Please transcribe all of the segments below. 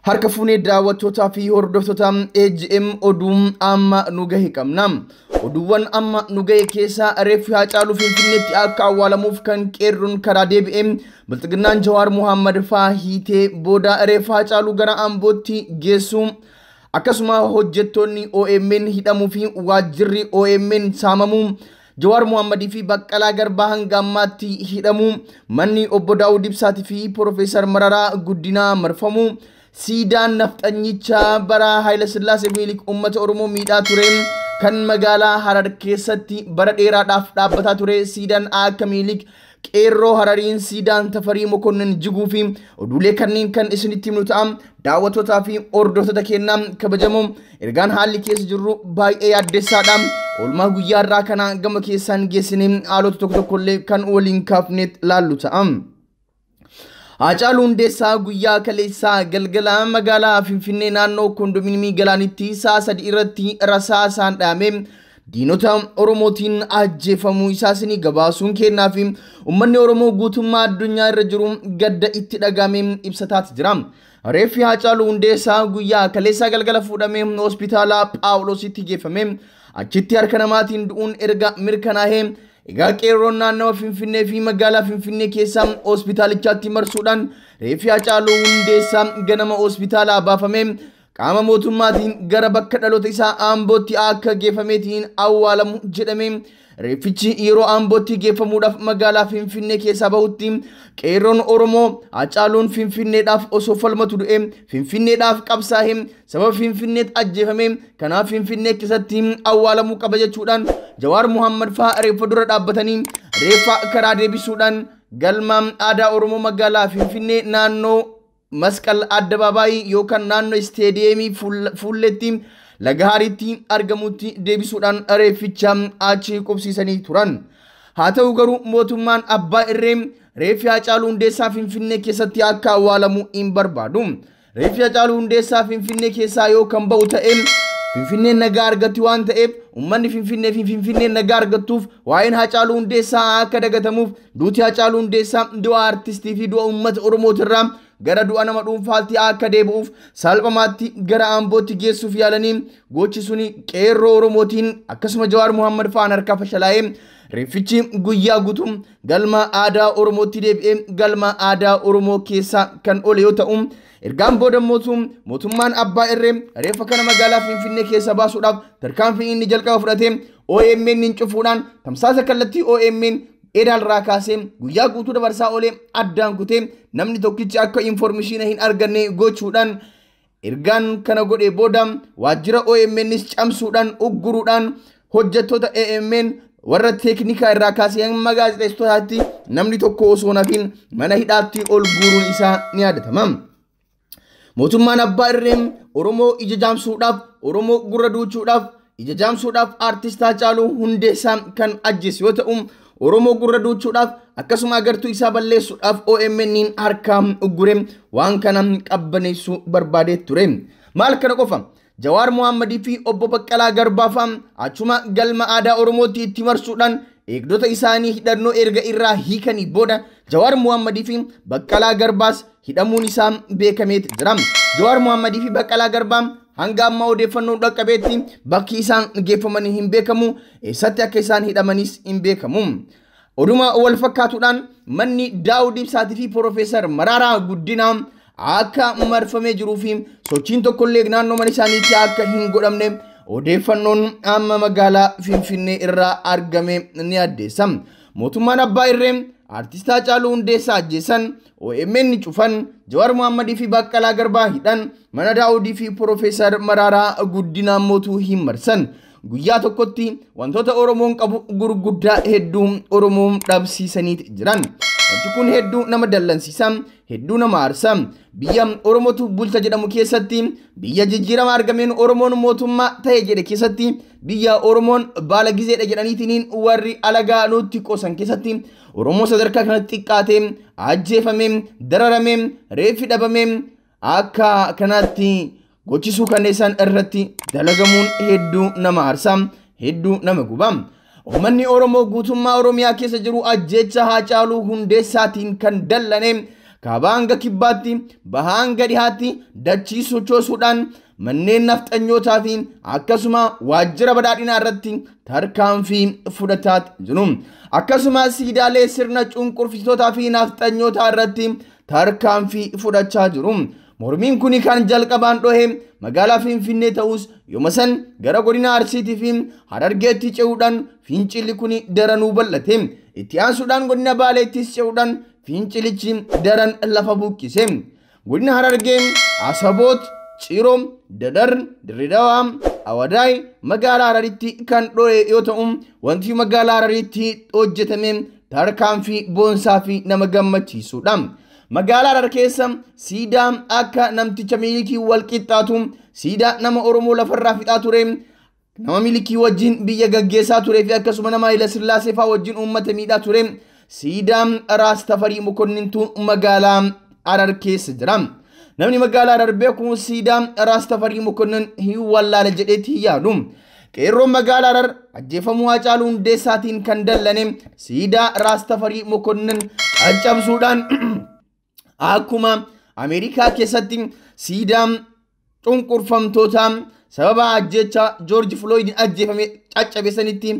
Harka fuunee daawwattootaa fi hordoftoota AGM oduu amma nu gahe qabna. Oduuwwan amma nu gahe keessaa reeffi Haacaaluu Finfinneetti akka awwaalamuuf kan qeerroon karaa deebi'e Bilxiginnaan Jawaar Muhammad faa hiitee booda reeffa Haacaaluu gara Ambootti geessu. Akkasuma hojjettoonni OMN hidhamuu fi waajjirri OMN saamamuu, Jawaar Muhammadii fi Baqqalaa Garbaa hanga ammaatti hidhamuu, manni obbo Daawud Ibsaatii fi Piroofeesar Mararaa Guddinaa marfamuu, siidaan nafxanyichaa bara Haayila Sillaasee Minilik uummata Oromoo miidhaa ture kan magaalaa Harar keessatti bara dheeraadhaaf dhaabbataa ture siidaan akka Minilik qeerroo Harariin siidaan Tafarii Mokonnin jiguu fi oduulee kanneen kan isinitti himnu ta'a. Daawwattootaa fi hordoftoota keenyaa kabajamoo, ergaan haalli keessa jirru baay'ee yaaddessaadha. Oolmaa guyyaa irraa kana gama keessaan geessinee haalota tokko tokkollee kan waliin kaafnee laallu ta'a. Haacaaluu Hundeessaa guyyaa kaleessaa galgala magaalaa Finfinnee naannoo kondominiimii Galaanitti sa'a 3 irratti rasaasaan dhahamee diinota Oromootiin ajjeefamuu isaas ni gabaasuun kennaa fi uummanni Oromoo guutummaa addunyaa irra jiru gadda itti dhagahamee ibsataati jira. Reeffi Haacaaluu Hundeessaa guyyaa kaleessaa galgala fuudhamee hospitaala Phaawulositti geeffame. Achitti harka namaatiin du'uun erga mirkanaa'ee egaa qeerroon naannawa Finfinnee fi magaalaa Finfinnee keessaa hospitaalichaatti marsuudhaan reeffi Haacaaluu Hundeessaa ganama hospitaalaa baafamee qaama mootummaatiin gara bakka dhaloota isaa Ambootti akka geeffameetiin awwaalamu jedhame. Reeffichi yeroo Ambootti geeffamuudhaaf magaalaa Finfinnee keessaa bahutti qeerroon Oromoo Haacaaluun Finfinneedhaaf osoo falmatu du'e, Finfinneedhaaf qabsaa'e, sababa Finfinneetti ajjeefame, kanaaf Finfinnee keessatti awwaalamuu qaba jechuudhaan Jawaar Muhammad fa'aa reeffa dura dhaabbatanii reeffa karaa deebisuudhaan galma aadaa Oromoo magaalaa Finfinnee naannoo Masqal Addabaabaayii yookaan naannoo isteediyeemii fuulletti laga Hariitti argamutti deebisuudhaan reefficha achi qubsiisanii turan. Haa ta'u garuu mootummaan abbaa irree reeffi Haacaaluu Hundeessaa Finfinnee keessatti akka awwaalamu hin barbaadu. Reeffi Haacaaluu Hundeessaa Finfinnee keessaa yoo kan ba'u ta'e Finfinneen nagaa argatti waan ta'eef uummanni Finfinnee fi Finfinneen nagaa argattuuf waa'een Haacaaluu Hundeessaa akka dagatamuuf duuti Haacaaluu Hundeessaa du'a artistii fi du'a uummata Oromootirraa gara du'a nama dhuunfaatti akka deebi'uuf salphamaatti gara Ambootti geessuuf yaalanii gochi suni qeerroo Oromootiin akkasuma Jawaar Muhammad fa'aan harkaa fashalaa'ee reeffichi guyyaa guutuu galma aadaa Oromootti deebi'ee galma aadaa Oromoo keessa kan oole yoo ta'u, ergaan booda mootummaan abbaa irree reeffa kana magaalaa Finfinnee keessa baasuudhaaf tarkaanfii inni jalqaba fudhatee OMN hin cufuudhaan tamsaasa kallattii OMN edaalraa kaasee guyyaa guutuu dabarsaa oolee addaan kutee namni tokkichi akka infoormeeshinii hin arganne gochuudhaan ergaan kana godhee booda waajjira OMNs camsuudhaan ugguruudhaan hojjettoota AMN warra teeknikaa irraa kaasee hamma gaazexeessitootaatti namni tokko osoo hafin mana hidhaatti ol guuruun isaa ni yaadatama. Mootummaan abbaa irree Oromoo ija jaamsuudhaaf, Oromoo gurra duuchuudhaaf, ija jaamsuudhaaf aartist Haacaaluu Hundeessaa kan ajjeese yoo ta'u, Oromoo gurra duuchuudhaaf akkasuma agartuu isaa balleessuudhaaf OMN harkaa uggure waan kana qabbaneessuu barbaadee ture. Maal kana qofa? Jawaar Muhammadii fi obbo Baqqalaa Garbaa fa'aa achuma galma aadaa Oromootti itti marsuudhaan eegdota isaanii hidhannoo erga irraa hiikanii booda Jawaar Muhammadii fi Baqqalaa Garbaas hidhamuun isaa beekameet jira. Jawaar Muhammadii fi Baqqalaa Garbaa hanga ammaa odeeffannoon dhaqqabeetti bakki isaan geeffamanii hin beekamu, eessatti akka isaan hidhamanis hin beekamu. Oduma wal fakkaatuudhaan manni Daawud Ibsaatii fi Piroofeesar Mararaa Guddinaa akka marfamee jiruu fi sochiin tokkollee naannoo mana isaaniitti akka hin godhamne odeeffannoon amma magaalaa Finfinnee irraa argame ni addeessa. Mootummaan abbaa irree aartist Haacaaluu Hundeessaa ajjeesan, OMN cufan, Jawaar Muhammadii fi Baqqalaa Garbaa hidhan, mana Daawudii fi Piroofeesar Mararaa Guddinaa mootuu hin marsan. Guyyaa tokkotti wantoota Oromoon qabu gurguddaa hedduu Oromoon dhabsiisaniiti jiran. Wanti kun hedduu nama dallansiisa, hedduu nama aarsa. Biyya Oromootu bulcha jedhamu keessatti, biyya jijjiirama argameen Oromoon mootummaa ta'e jedhe keessatti, biyya Oromoon baala gizeedha jedhaniitiin warri alagaa nutti qoosan keessatti Oromoo sadarkaa kanatti xiqqaatee, ajjeefamee, dararamee, reeffi dhabamee akka kanaatti gochisuu kanneen isaan irratti dalagamuun hedduu nama aarsa, hedduu nama guba. Uummanni Oromoo guutummaa Oromiyaa keessa jiru ajjeecha Haacaaluu Hundeessaatiin kan dallane Kaabaa hanga kibbaatti, bahaa hanga dhihaatti dachii sochoosuudhaan manneen nafxanyootaa fi akkasuma waajjira badhaadhinaa irratti tarkaanfii fudhataa jiru. Akkasuma siidaalee sirna cunqursitootaa fi nafxanyootaa irratti tarkaanfii fudhachaa jiru. Mormiin kun kan jalqabaan dhohe magaalaa Finfinnee ta'us yooma san gara godina Arsiitii fi Harargeetti ce'uudhaan fincilli kun daranuu bal'ate. Itti aansuudhaan godina Baaleettis ce'uudhaan fincilichi daran lafa buqqise. Godina Harargee, Asaboot, Ciroo, Dadar, Dirridawaa, Awadaay magaalaa Hararitti kan dhohe yoo ta'u wanti magaalaa Hararitti hojjetame tarkaanfii boonsaa fi nama gammachiisudha. Magaalaa Harar keessa siidaa akka namticha Milikii wal qixxaatu, siidaa nama Oromoo lafarraa fixaa ture, nama Milikii wajjin biyya gaggeessaa turee fi akkasuma nama Haayila Sillaasee fa'aa wajjin uummata miidhaa ture, siidaa Raas Tafarii Mokonnintu magaalaa Harar keessa jira. Namni magaalaa Harar beeku siidaa Raas Tafarii Mokonnin hin wallaale jedheetti hin yaadu. Qeerroon magaalaa Harar ajjeefamuu Haacaaluu Hundeessaatiin kan dallane siidaa Raas Tafarii Mokonnin caccabsuudhaan akkuma Ameerikaa keessatti siidaa cunqurfamtoota sababa ajjecha Joorji Filooyid ajjeefame caccabesanitti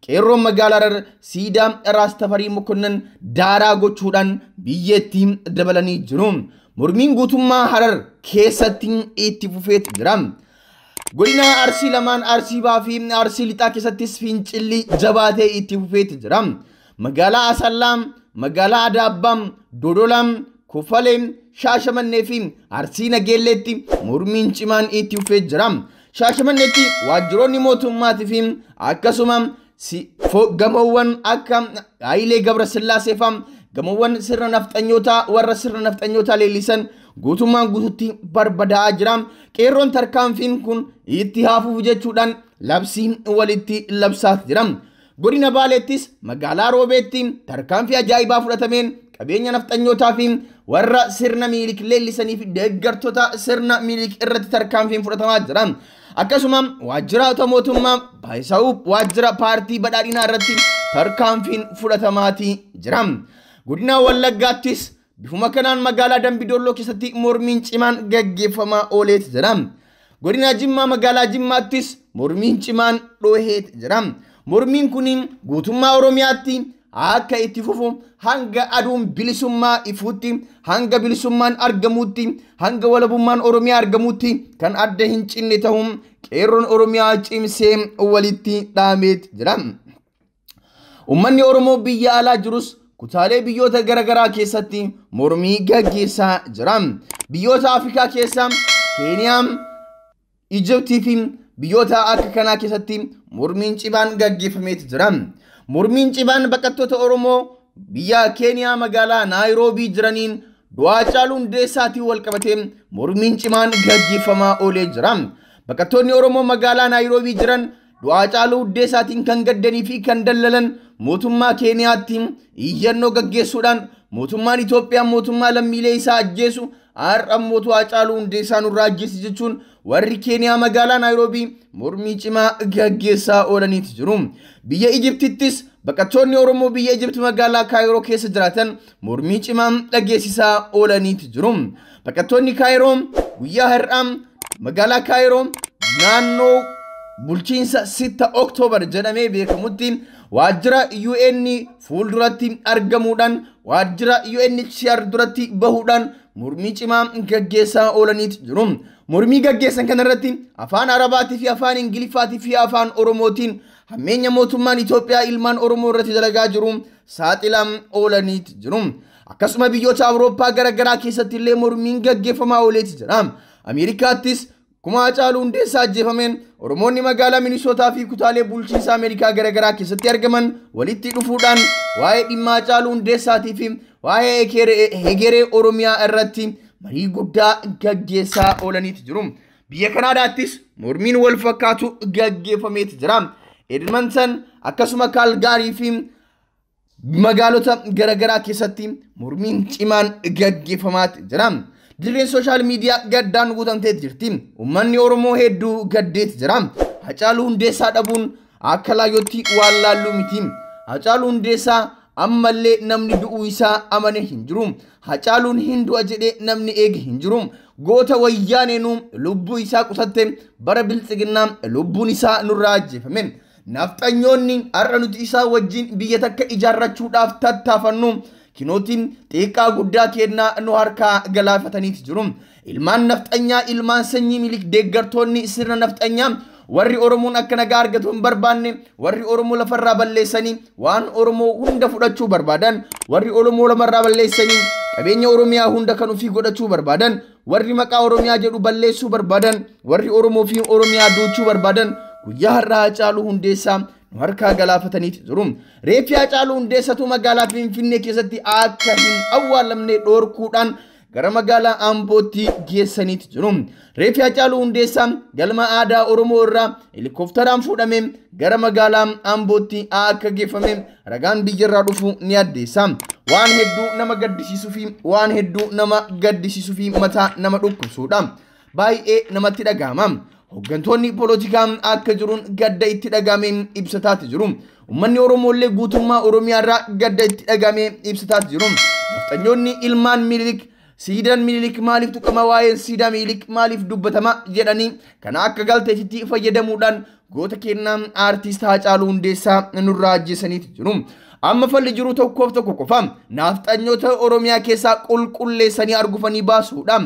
qeerroon magaalaa Harar siidaa Raas Tafarii Mokonnin daaraa gochuudhaan biyyattii dabalanii jiru. Mormiin guutummaa Harar keessatti itti fufeet jira. Godina Arsii lamaan, Arsii Bahaa fi Arsii Lixaa keessattis fincilli jabaatee itti fufeet jira. Magaalaa Asallaa, magaalaa Adaabbaa, Dodolaa, Kofalee, Shaashamannee fi Arsii Nageelleetti mormiin cimaan itti fufee jira. Shaashamanneetti waajjiroonni mootummaatii fi akkasuma gamoowwan akka Hayilee Gabrasillaasee fa'a gamoowwan sirna nafxanyootaa warra sirna nafxanyootaa leellisan guutummaan guututti barbadaa'aa jira. Qeerroon tarkaanfiin kun itti haafuuf jechuudhaan labsiin walitti labsaa jira. Godina Baaleettis magaalaa Roobeetti tarkaanfii ajaa'ibaa fudhatameen qabeenya nafxanyootaa fi warra sirna Miilik leellisanii fi deeggartoota sirna Miilik irratti tarkaanfiin fudhatamaa jira. Akkasuma waajjira mootummaa Baayisa'uu waajjira paartii badhaadhinaa irratti tarkaanfiin fudhatamaatii jira. Godina Wallaggaattis bifuma kanaan magaalaa Dambidolloo keessatti mormiin cimaan gaggeeffamaa ooleet jira. Godina Jimmaa magaalaa Jimmaattis mormiin cimaan dhoheet jira. Mormiin kun guutummaa Oromiyaatti akka itti fufu hanga aduun bilisummaa ifuutti, hanga bilisummaan argamuutti, hanga walabummaan Oromiyaa argamuutti kan adda hin cinne ta'uun qeerroon Oromiyaa cimsee walitti dhaameet jira. Uummanni Oromoo biyya alaa jirus kutaalee biyyoota garaagaraa keessatti mormii gaggeessaa jira. Biyyoota Afrikaa keessa Keeniyaa, Ijiptii fi biyyoota akka kanaa keessatti mormiin cimaan gaggeeffameet jira. Mormiin cimaan baqattoota Oromoo biyya Keeniyaa magaalaa Naayiroobii jiraniin du'a Haacaaluu Hundeessaatiin wal qabatee mormiin cimaan gaggeeffamaa oolee jira. Baqattoonni Oromoo magaalaa Naayiroobii jiran du'a Haacaaluu Hundeessaatiin kan gaddanii fi kan dallalan mootummaa Keeniyaatti iyyannoo gaggeessuudhaan mootummaan Itoophiyaa mootummaa lammiilee isaa ajjeesu har'a mootuu Haacaaluu Hundeessaa nurraa ajjeesi jechuun warri Keeniyaa magaalaa Naayiroobii mormii cimaa gaggeessaa oolaniiti jiru. Biyya Ijiptittis baqattoonni Oromoo biyya Ijipt magaalaa Kaayiroo keessa jiraatan mormii cimaa dhageessisaa oolaniiti jiru. Baqattoonni Kaayiroo guyyaa har'aa magaalaa Kaayiroo naannoo bulchiinsa 6 Oktoobar jedhamee beekamutti waajjira UN fuulduratti argamuudhaan waajjira UNHCR duratti bahuudhaan mormii cimaa gaggeessaa oolaniiti jiru. Mormii gaggeessan kanarratti afaan Arabaatii fi afaan Ingiliffaatii fi afaan Oromootiin hammeenya mootummaan Itoophiyaa ilmaan Oromoo irratti dalagaa jiru saaxilam oolaniiti jiru. Akkasuma biyyoota Awurooppaa garaagaraa keessatti illee mormiin gaggeeffamaa ooleeti jira. Ameerikaattis kuma Haacaaluu Hundeessaa ajjeefameen Oromoonni magaalaa Minisootaa fi kutaalee bulchiinsa Ameerikaa garaagaraa keessatti argaman walitti dhufuudhaan waa'ee dhimma Haacaaluu Hundeessaatii fi waa'ee hegeree Oromiyaa irratti marii guddaa gaggeessaa oolaniiti jiru. Biyya Kanaadaattis mormiin wal fakkaatu gaggeeffameeti jira. Edmonton akkasuma Kaalgaarii fi magaalota garaagaraa keessatti mormiin cimaan gaggeeffamaati jira. Dirreen sooshaal miidiyaa gaddaan guutamtee jirti. Uummanni Oromoo hedduu gaddeet jira. Haacaaluu Hundeessaa dhabuun akka laayyootti waan laalluu miti. Haacaaluu Hundeessaa Ammallee namni du'uu isaa amane hin jiru. Hacaaluun hin du'a jedhee namni eege hin jiru. Goota wayyaaneenuu lubbuu isaa qusatte bara biltsiginnaa lubbuun isaa nurraa ajjeefame. Nafxanyoonni har'a nuti isaa wajjin biyya takka ijaarrachuudhaaf tattaafannu kinootiin xiqqaa guddaa kennaa nu harkaa galaafataniiti jiru. Ilmaan nafxanyaa, ilmaan sanyii Minilik, deeggartoonni sirna nafxanyaa, warri Oromoon akka nagaa argatu hin barbaanne, warri Oromoo lafarraa balleessanii waan Oromoo hunda fudhachuu barbaadan, warri Oromoo lafarraa balleessanii qabeenya Oromiyaa hunda kan ofii godhachuu barbaadan, warri maqaa Oromiyaa jedhu balleessuu barbaadan, warri Oromoo fi Oromiyaa duuchuu barbaadan guyyaa har'aa Hacaaluu Hundeessaa nu harkaa galaafataniiti jiru. Reeffi Hacaaluu Hundeessatu magaalaa Finfinnee keessatti akka hin awwaalamne dhoorkuudhaan gara magaalaa Ambootti geessaniiti jiru. Reeffi Hacaaluu Hundeessaa galma aadaa Oromoo irraa helikoophteraan fuudhamee gara magaalaa Ambootti akka geeffame ragaan biyyarraa dhufu ni addeessa. Waan hedduu nama gaddisiisuu fi waan hedduu nama gaddisiisuu fi mataa nama dhukkubsuudha. Baay'ee namatti dhagahama. Hooggantoonni poolitikaa akka jiruun gadda itti dhagahame ibsataati jiru. Uummanni Oromoo illee guutummaa Oromiyaa irraa gadda itti dhagahame ibsataati jiru. Nafxanyoonni ilmaan Minilik siidaan Minilik maaliif tuqama, waa'een siidaa Minilik maaliif dubbatama jedhanii kana akka galteetitti fayyadamuudhaan goota kennaa aartist Haacaaluu Hundeessaa nurraa ajjeesaniiti jiru. Amma falli jiru tokkoof tokko qofa, nafxanyoota Oromiyaa keessaa qulqulleessanii argufanii baasuudha.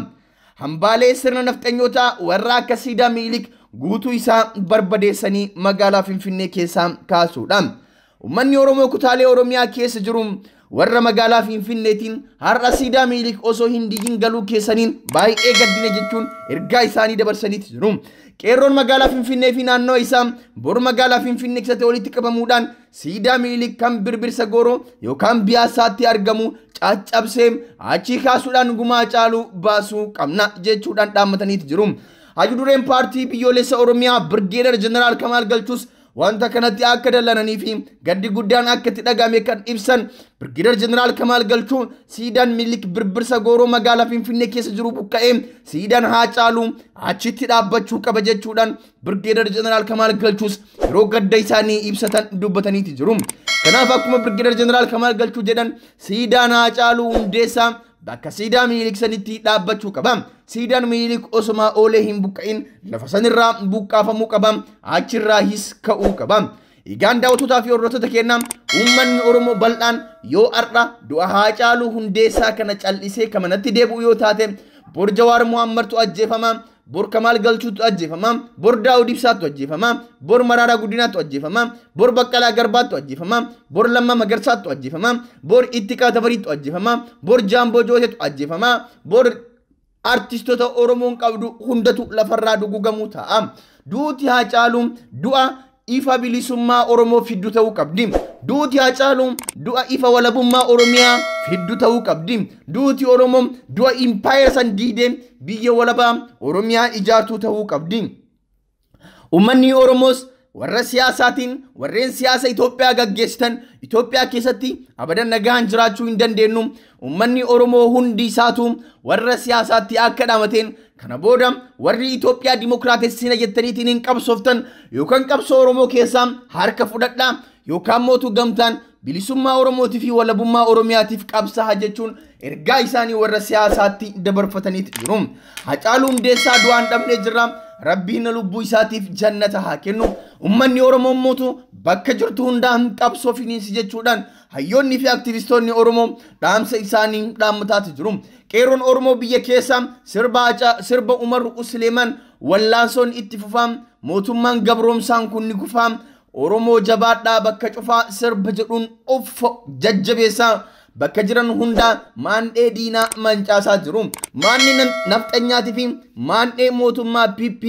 Hambaalee sirna nafxanyootaa warra akka siidaa Minilik guutuu isaa barbadeessanii magaalaa Finfinnee keessaa kaasuudha. Uummanni Oromoo kutaalee Oromiyaa keessa jiru warra magaalaa Finfinneetiin har'a siidaa Minilik osoo hin diigin galuu keessaniin baay'ee gaddina jechuun ergaa isaanii dabarsaniiti jiru. Qeerroon magaalaa Finfinnee fi naannoo isaa bor magaalaa Finfinnee keessatti walitti qabamuudhaan siidaa Minilik kan Birbirsa Gooroo yookaan Biyaasaatti argamu caccabsee achii kaasuudhaan gumaa Hacaaluu baasuu qabna jechuudhaan dhaammataniiti jiru. Hayyuu dureen paartii biyyoolessa Oromiyaa Birgeedar Jeneraal Kamaal Galchuus wanta kanatti akka dallananii fi gaddi guddaan akka itti dhagahame kan ibsan Birgeedar Jeneraal Kamaal Galchuu siidaan Minilik Birbirsa Gooroo magaalaa Finfinnee keessa jiru buqqa'ee siidaan Haacaaluu achitti dhaabbachuu qaba jechuudhaan Birgeedar Jeneraal Kamaal Galchuus yeroo gadda isaanii ibsatan dubbataniiti jiru. Kanaaf akkuma Birgeedar Jeneraal Kamaal Galchuu jedhan siidaan Haacaaluu Hundeessaa bakka siidaa Minilik sanitti dhaabbachuu qaba. Siidaan Minilik osoma oolee hin buqqa'in lafa sanirraa buqqaafamuu qaba. Achirraahis ka'uu qaba. Egaan daawwattootaa fi hordoftoota keenyaa, uummanni Oromoo bal'aan yoo har'a du'a Haacaaluu Hundeessaa kana cal'isee kamanatti deebi'u yoo taate bor Jawaar Mohaammadtu ajjeefama, bor Kamaal Galchuutu ajjeefama, bor Daawud Ibsaatu ajjeefama, bor Maraaraa Guddinaatu ajjeefama, bor Baqqalaa Garbaatu ajjeefama, bor Lammaa Magarsaatu ajjeefama, bor Ittiqaa Tafariitu ajjeefama, bor Jaamboo Jooseetu ajjeefama, bor artistoota Oromoon qabdu hundatu lafarraa dugugamuu ta'a. Duuti Haacaaluu du'a ifa bilisummaa Oromoo fiddu ta'uu qabdi. Duuti Haacaaluu du'a ifa walabummaa Oromiyaa fiddu ta'uu qabdi. Duuti Oromoo du'a impaayera san diidee biyya walabaa Oromiyaa ijaartuu ta'uu qabdi. Uummanni Oromoos warra siyaasaatiin warreen siyaasa Itoophiyaa gaggeessitan Itoophiyaa keessatti abadan nagaan jiraachuu hin dandeenyu. Uummanni Oromoo hundi isaatu warra siyaasaatti akka dhaamateen kana booda warri Itoophiyaa dimokiraatessina jettaniitiin hin qabsooftan yookaan qabsoo Oromoo keessaa harka fudhadhaa yookaan mootu gamtaan bilisummaa Oromootii fi walabummaa Oromiyaatiif qabsaa'aa jechuun ergaa isaanii warra siyaasaatti dabarfataniiti jiru. Hacaaluu Hundeessaa du'aan dhabnee jirra. Rabbiin lubbuu isaatiif jannata haa kennu. Uummanni Oromoo mootu bakka jirtu hundaan qabsoo finiinsi jechuudhaan hayyoonni fi aktivistoonni Oromoo dhaamsa isaanii dhaammataati jiru. Qeerroon Oromoo biyya keessa sirba Umar Usleeman wallaansoon itti fufaa, mootummaan gabroomsaan kun ni kufaa, Oromoo jabaadhaa bakka cufaa sirba jedhuun of jajjabeessaa bakka jiran hundaa maandhee diinaa mancaasaa jiru. Maanni nafxanyaatii fi maandhee mootummaa PP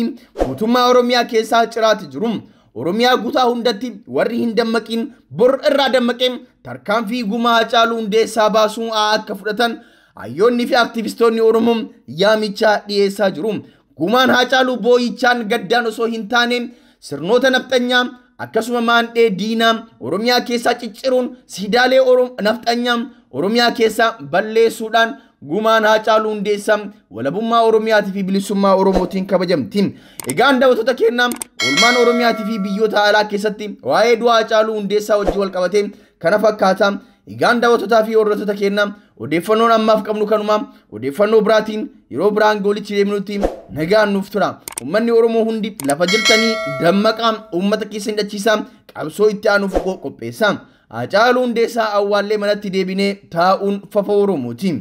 mootummaa Oromiyaa keessaa ciraati jiru. Oromiyaa guutaa hundatti warri hin dammaqin bor irraa dammaqee tarkaanfii gumaa Hacaaluu Hundeessaa baasuu akka fudhatan hayyoonni fi aktivistoonni Oromoo yaamichaa dhiyeessaa jiru. Gumaan Haacaaluu boo'ichaan gaddaan osoo hin taane sirnoota nafxanyaa akkasuma maandhee diinaa Oromiyaa keessaa cicciruun siidaalee nafxanyaa Oromiyaa keessaa balleessuudhaan gumaan Haacaaluu Hundeessaa walabummaa Oromiyaatii fi bilisummaa Oromootiin kabajamti. Egaan daawwattoota keenyaa, oolmaan Oromiyaatii fi biyyoota alaa keessatti waa'ee du'a Haacaaluu Hundeessaa wajjin wal qabatee kana fakkaata. Egaan daawwattootaa fi hordoftoota keenya, odeeffannoon ammaaf qabnu kanuma. Odeeffannoo biraatiin yeroo biraan goolichi deemnutti nagaan nuuf tura. Uummanni Oromoo hundi lafa jirtanii dammaqaa, uummata keessa hidhachiisaa, qabsoo itti aanuuf qopheessa. Haacaaluu Hundeessaa awwaallee manatti deebinee taa'uun fafa Oromooti.